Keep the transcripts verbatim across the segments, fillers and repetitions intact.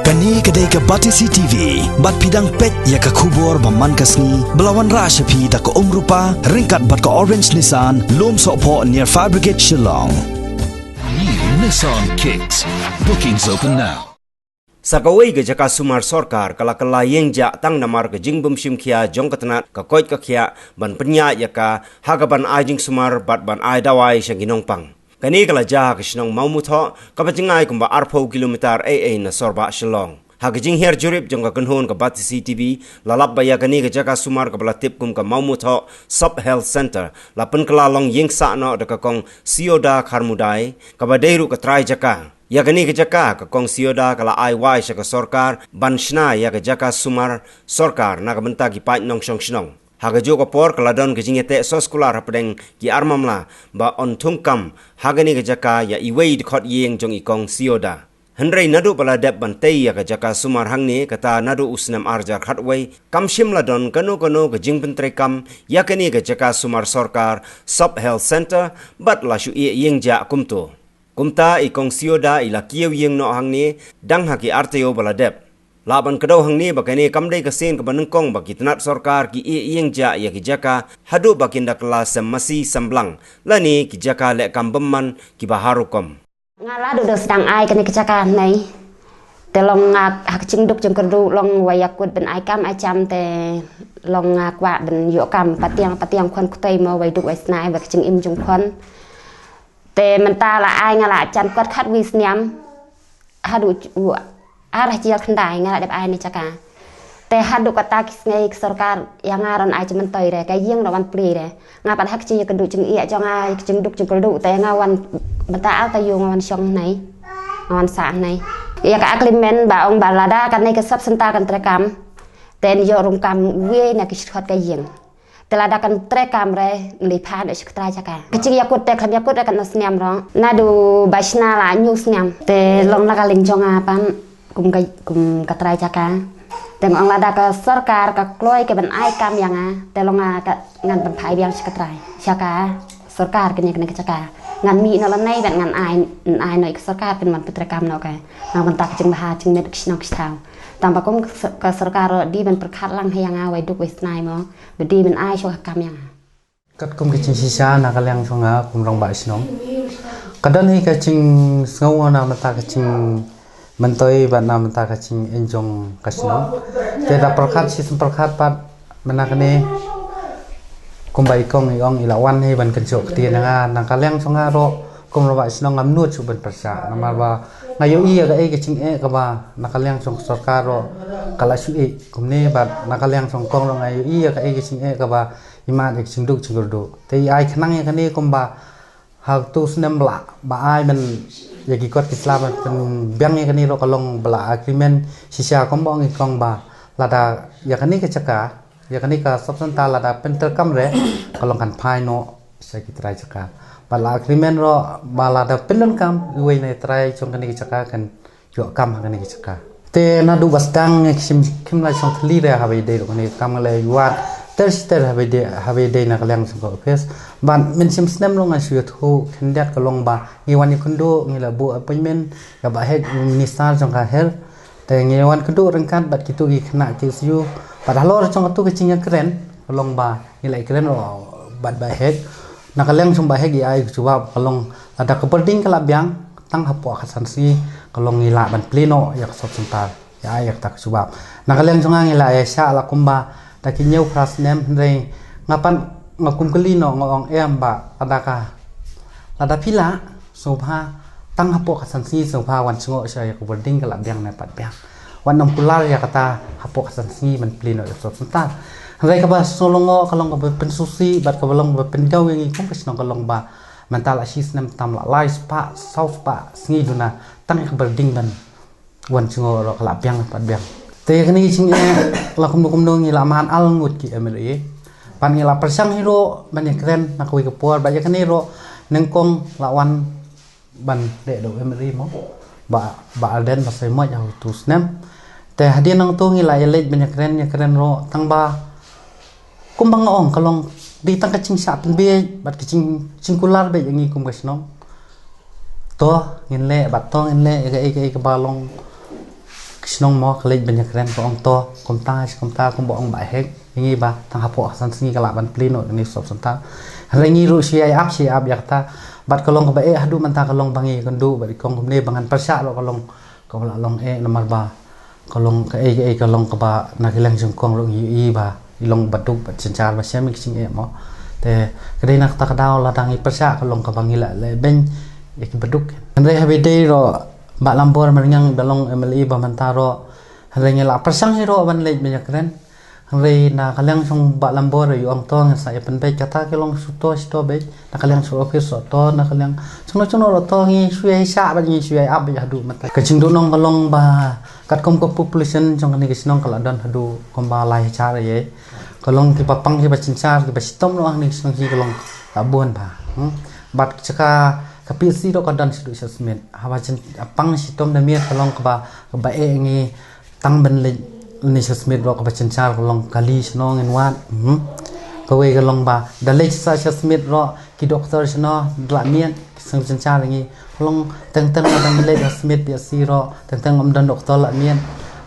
Kane ka dei ka Batesi T V, bad phi dang peit ïa ka khubor ba man ka sngi, ba la wanrah sha phi da ka Umrupa, ryngkat bad ka Orange Nissan, Lum Sohphoh near Fire Brigade Shillong. New Nissan Kicks. Bookings open now. Sa kawei ka jaka sumar sorkar ka la kylla ïing jah tang namar ka jingbymshim khia jong ka tnat ka koit ka khiah ban pynïaid ïa ka ha kaban ai jingsumar bad ban ai dawai sha ki nongpang. Kane ka la jia ha ka shnong Mawmuthoh kaba jngai kumba arphew kilometer ei ei na sorbah Shillong. Ha ka jinghiar jurip jong ka kynhun ka Batesi T V la lap ba ïa kane ka jaka sumar kaba la tip kum ka Mawmuthoh Sub Health Centre la pynkylla long ïing sah noh da ka kong Sioda Kharmudai kaba dei ruh ka trai jaka. Ïa kane ka jaka ka kong Sioda ka la ai wai sha ka sorkar ban shna ïa ka jaka sumar sorkar na ka bynta ki paid nongshong shnong. Ha kajuh ka por ka la don ka jingïateh soskular hapdeng ki ar mamla ba yn thung kam ha kane ka jaka ïa iwei i dkhot ïing jong i kong Sioda. Hynrei naduh ba la dep ban tei ïa ka jaka sumar hangne kata naduh u snem ar hajar khatwei, kam shym la don kano kano ka jingpyntreikam ïa kane ka jaka sumar sorkar Sub Health Centre bad la shu ïeh ïing jah kumto. Kumta i kong Sioda i la kiew ïing noh hangne dang ha ki ar taïew ba la dep. Lah ban kdew hangne ba kane kam dei ka sien kaba nyngkong ba ki tnat sorkar ki ïeh ïing jah ïa ki jaka haduh ba kin da kylla sem masi sem blang lane ki jaka leh kam bymman kiba har rukom. Nga la duh da sdang ai kane ka jaka hangne. Te long nga ha ka jingduk jingkyrduh long wei ïa kut ban ai kam ai jam te long nga kwah ban ïoh kam patiang patiang khun kutei mo wei duk wei snai ba ka jingim jong khun. Te mynta la ai nga la jan kot khatwei snem. Haduh u ar hajar khyndai nga la dep ai ne jaka. Te haduh kata ki sngi ka sorkar ïa nga ron ai jingmyntoi re ka ïing ron wan plie re. Nga pat ha ka jingïakynduh jingïeh jong nga ka jingduk jingkyrduh te nga wan mynta ar taïew nga wan shong hangne. Nga wan sah hangne. Ïa ka agreement ba ong ba lada kane ka sub centre kan treikam. Te yn ïoh ruh kam wei na ki shuh ka ïing. Te lada kan treikam re ngi leit phai noh sha ka trai jaka. Ka jingïakut te khlem ïakut re katno snem ruh. Naduh ba shna la hynñiew snem. Te long la ka lieng jong nga pat kum ka kum ka trai jaka. Te nga ong lada ka sorkar ka kloi ka ban ai kam ïa nga. Te long nga ka ngan pynphai biang sha ka trai. Sha ka sorkar kane kane ka jaka. Ngan mih noh lane bad ngan ai ai noh ïa ka sorkar kan ban pyntreikam noh ka. Nga bynta ka jingbha jingmut ka shnong ka shnong. Tang ba kum ka sor- ka sorkar ruh dei ban pyrkhat lang ha ïa nga wei duk wei snai mo. Ba dei ban ai shuh ka kam ïa nga. Katkum ka jingshisha na ka liang jong nga kum rangbah shnong. Ka don hi ka jingsngew na mynta ka jingmyntoi bad na mynta ka jingim jong ka shnong. Te da pyrkhat shisien pyrkhat pat mynta kane kumba i kong i ong i la wan hi ban kynjoh kti na nga na ka liang jong nga ruh kum rangbah shnong ngam nud shuh ban pyrshah namar ba nga ïohi ïa kaei ka jingeh kaba na ka liang jong ka sorkar ruh ka la shu ïeh kumne bad na ka liang jong kong ruh nga ïohi ïa kaei ka jingeh kaba i mad ïa ka jingduk jingkyrduh. Te i ai khnang ïa kane kumba ha tu snem ba la ba ai ban ïa ki kot ki sla ban pynbiang ïa kane ruh ka long ba la agreement shisha kumba ong i kong ba lada ïa kane ka jaka ïa kane ka sub centre lada pyntreikam re ka long kan phai noh sha ki trai jaka. Ba la agreement ruh ba lada pyndonkam iwei na i trai jong kane ka jaka kan ïoh kam ha kane ka jaka. Te naduh ba sdang ngi shim khim la shong thli re haba ïadei ruh kane ka kam ngi la ïa wad ter shi ter haba ïadei haba ïadei na ka liang jong ka office. Ban mynshem snem ruh ngan shu ïathuh khyndiat ka long ba ngi wan ïakynduh ngi la buh appointment ïa Bah Hek u minister jong ka health. Te ngi wan kynduh ryngkat bad kito ki khynnah K S U bad halor jong katu ka jingïakren ka long ba ngi la ïakren ruh bad Bah Hek. Na ka liang jong Bah Hek i ai ka jubab ka long lada ka birding ka la biang tang hapoh ka san sngi ka long ngi lah ban plie noh ïa ka sub centre. Ïa ai ïa kata ka jubab. Na ka liang jong nga ngi la ïa shah la kumba da ki hynñiew phra snem hynrei nga pat nga kum kylli noh nga ong em bah lada ka lada phi lah sngewbha tang hapoh ka san sngi sngewbha wan jngoh sha ïa ka birding ka la biang ne pat biang. Wat nym kular ïa kata hapoh ka san sngi ban plie noh ïa ka sub centre. Hynrei kaba sngewlyngngoh ka long kaba pynsngewsih bad kaba long kaba pynjaw ïa ngi kum ka shnong ka long ba mynta la shi snem tam la lai spah saw spah sngi duna tang ïa ka birding ban wan jngoh ruh ka la biang pat biang. Te ïa kane ka jingeh la kumno kumno ngi la man ar ngut ki M L A. Pat ngi la pyrshang hi ruh ban ïakren na kawei ka por bad ïa kane ruh nyngkong la wan ban leh da u M L A mo. Bah Bah Ardent Basaiawmoit ha utu u snem. Te hadien nangto ngi la ïaleit ban ïakren ïakren ruh tang ba kumba nga ong ka long dei tang ka jingshah pynbiej bad ka jing jingkular beit ïa ngi kum ka shnong. To ngin leh bad to ngin leh ïa kaei kaei kaba long ka shnong mo ka leit ban ïakren ka ong to kumta shi kumta kumba ong Bah Hek. Ngi ba tang hapoh san sngi ka lah ban plie noh kane sub center. Hynrei ngi ruh shu ïai ap shu ïai ap ïa kata. Bad ka long kaba eh haduh mynta ka long ba ngi kynduh bad i kong kumne ba ngan pyrshah ruh ka long kaba la long eh namar ba ka long kaei kaei ka long kaba na ka liang jong kong ruh ngi ïohi ba i long ba duk ba jynjar ba shem i ka jingeh mo. Te ka dei na kata ka daw lada ngi pyrshah ka long kaba ngi la leh beiñ ïa ki ba duk. Hynrei haba ïadei ruh Bah Lambor Marngiang ba long M L A ba mynta ruh. Hynrei ngi la pyrshang hi ruh ban leit ban ïakren. Hynrei na ka liang jong Bah Lambor ïa ong to ngi sa ïa pynbeit kata ka long shu to shu to beit. Na ka liang shu office shu to na ka liang jong no jong no ruh to ngi shu ïa shah bad ngi shu ïa ap bad haduh mynta. Ka jingduhnong ka long ba katkum ka population jong kane ka shnong ka la don haduh kumba lai hajar ïa. Ka long kiba pang kiba jynjar kiba shitom noh hangne ka shnong hi ka long ka bun ba. Hmm? Bad jaka ka P H C ruh ka don shaduh sha Smit. Haba jin pang shitom da miet ka long kaba kaba eh ngi tang ban leit ne sha Smit ruh kaba jynjar ka long kali shano ngin wad. Hmm? Kawei ka long ba da leit sa sha Smit ruh ki doktor shano da la miet ki seng jynjar ngi ka long teng teng da ngi leit sha Smit P H C ruh teng teng ym don doktor la miet.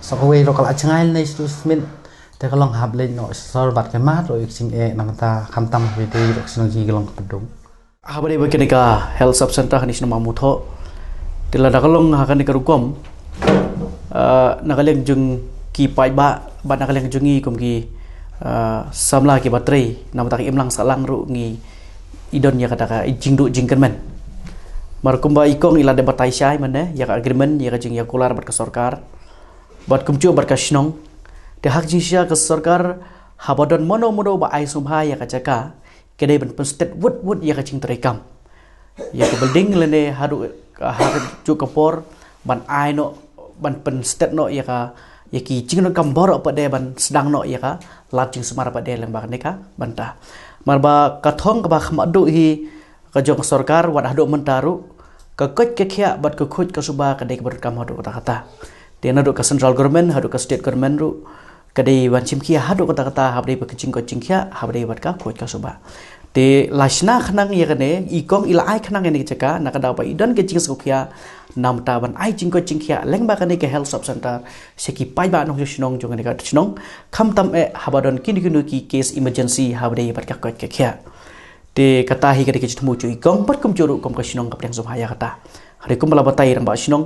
So kawei ruh ka la jngai ne sha Smit te ka long hap leit noh sha sor bad ka mad ruh ïa ka jingeh nangta khamtam haba ïadei ruh ka shnong hi ka long kaba duk. Haba dei ba kane ka health sub center kane shnong Mamutho. Te lada ka long ha kane ka rukom ah, na ka liang jong ki paidbah bad na ka liang jong ngi kum ki ah, samla kiba trei namar ka imlang sahlang ruh ngi i don ïa kata ka i jingduh jingkyrmen. Mar kumba i kong i la dep batai shai mynne ïa ka agreement ïa ka jingïakular bad ka sorkar bad kumjuh bad ka shnong. Te ha ka jingshisha ka sorkar haba don mano mano ba ai sngewbha ïa ka jaka ka dei ban pynstet wut wut ïa ka jingtrei kam. Ïa ka building lane haduh ha kajuh ka por ban ai noh ban pynstet noh ïa ka ïa ki jingdonkam baroh pat de ban sdang noh ïa ka lad jingsumar pat de lyngba kane ka bynta. Mar ba ka thong kaba kham haduh hi ka jong ka sorkar wat haduh mynta ruh ka koit ka khiah bad ka khuid ka suba ka dei kaba donkam haduh katta katta. Te naduh ka central government haduh ka state government ruh ka dei ban shim khia haduh katta katta haba dei ba ka jingkoit jingkhiah haba dei bad ka khuid ka suba. Te la shna khnang ïa kane i kong i la ai khnang ïa kane ka jaka na ka daw ba i don ka jingsngewkhia namta ban ai jingkoit jingkhiah lyngba kane ka health sub center sha ki paidbah nongshong shnong jong kane ka shnong khamtam eh haba don kino kino ki case emergency haba dei bad ka koit ka khiah. Te kata hi ka dei ka jingthmu jong i kong bad kumjuh ruh kum ka shnong ka pdiang sngewbha ïa kata. Hynrei kumba la batai rangbah shnong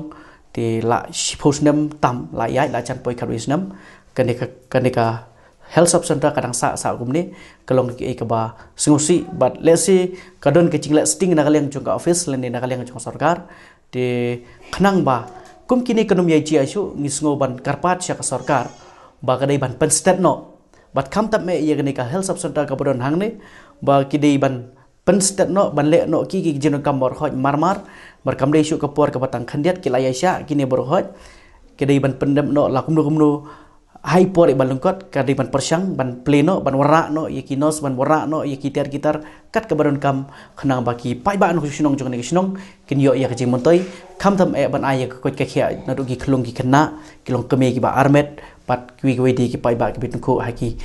te la shiphew snem tam la ïaid la jan poi khatwei snem kane ka kane ka health sub center ka dang sah sah kumne ka long kaei kaba sngewsih bad lehse ka don ka jingleh sting na ka liang jong ka office lane na ka liang jong ka sorkar. Te khnang ba kum kine ka nym ïa jia shuh ngi sngew ban kyrpad sha ka sorkar ba ka dei ban pynstet noh bad khamtam eh ïa kane ka health sub center kaba don hangne ba ki dei ban pynstet noh ban leh noh ki ki jingdonkam baroh hoid marmar. Mar kam dei shuh ka por kaba tang khyndiat ki la ïa shah kine baroh hoid ki dei ban pyndep noh la kumno kumno. Hai por i ban lyngkot ka dei ban pyrshang ban plie noh ban wanrah noh ïa ki nurse ban wanrah noh ïa ki tiar ki tar kat kaba donkam khnang ba ki paidbah nongshong shnong jong kane ka shnong kin ïoh ïa ka jingmyntoi khamtam eh ban ai ïa ka koit ka khiah naduh ki khyllung ki khynnah ki longkmie kiba armet bad kiwei kiwei de ki paidbah kiba tyngkhuh ha ki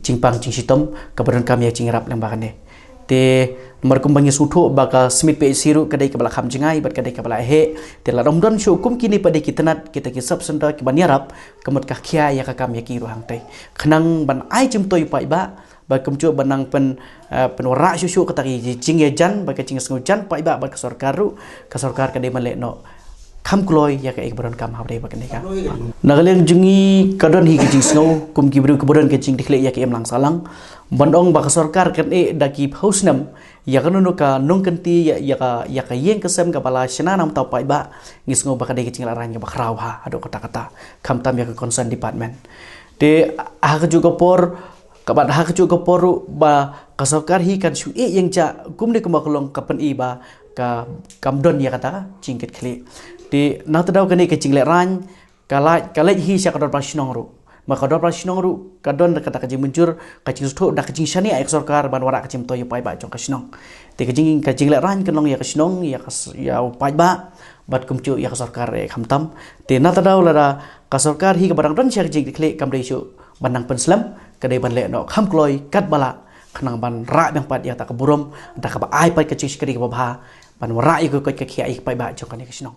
jingpang jingshitom kaba donkam ïa ka jingïarap lyngba kane. Te namar kumba ngi sngewthuh ba ka Smit P H C ruh ka dei kaba la kham jngai bad ka dei kaba la heh te la dom don shuh kum kine pat de ki tnat kita ki sub center kiban ïarap ka mut ka khia ïa ka kam ïa ki ruh hangtei khnang ban ai jingmyntoi paidbah ba kumjuh ban nang pyn pynwanrah shuh shuh kata ki jingïajan bad ka jingsngewjan paidbah bad ka sorkar ruh ka sorkar ka dei ban leh noh kham kloi ïa kaei kaba donkam haba dei ba kane ka. Na ka liang jong ngi ka don hi ka jingsngew kum ki briew kiba don ka jingdie khlieh ïa ka imlang sahlang ban ong ba ka sorkar kan eh da ki phew snem ïa kano kano ka nongkynti ïa ka ïa ka ïing ka sem kaba la shna namta u paidbah. Ngi sngew ba ka dei ka jinglehrain kaba khraw ha haduh katta katta khamtam ïa ka concern department. Te ha kajuh ka por kaba ha kajuh ka por ruh ba ka sorkar hi kan shu ïeh ïeng ja kumne kumba ka long ka pyni ba ka kam don ïa kata ka jingkit khlieh. Te nangta daw kane ka jinglehrain ka lait ka lait hi sha ka dorbar shnong ruh. Ma ka dorbar shnong ruh ka don kata ka jingmynjur ka jingsngewthuh da ka jingshaniah ïa ka sorkar ban wanrah ka jingmyntoi ïa u paidbah jong ka shnong. Te ka jing ka jinglehrain kan long ïa ka shnong ïa ka ïa u paidbah bad kumjuh ïa ka sorkar eh khamtam. Te nangta daw lada ka sorkar hi kaba dang don sha ka jingkit khlieh kam dei shuh ban nang pynslem ka dei ban leh noh kham kloi katba lah khnang ban rah biang pat ïa kata ka burom da kaba ai pat ka jingshakri kaba bha ban wanrah ïa ka koit ka khiah ïa u paidbah jong kane ka shnong.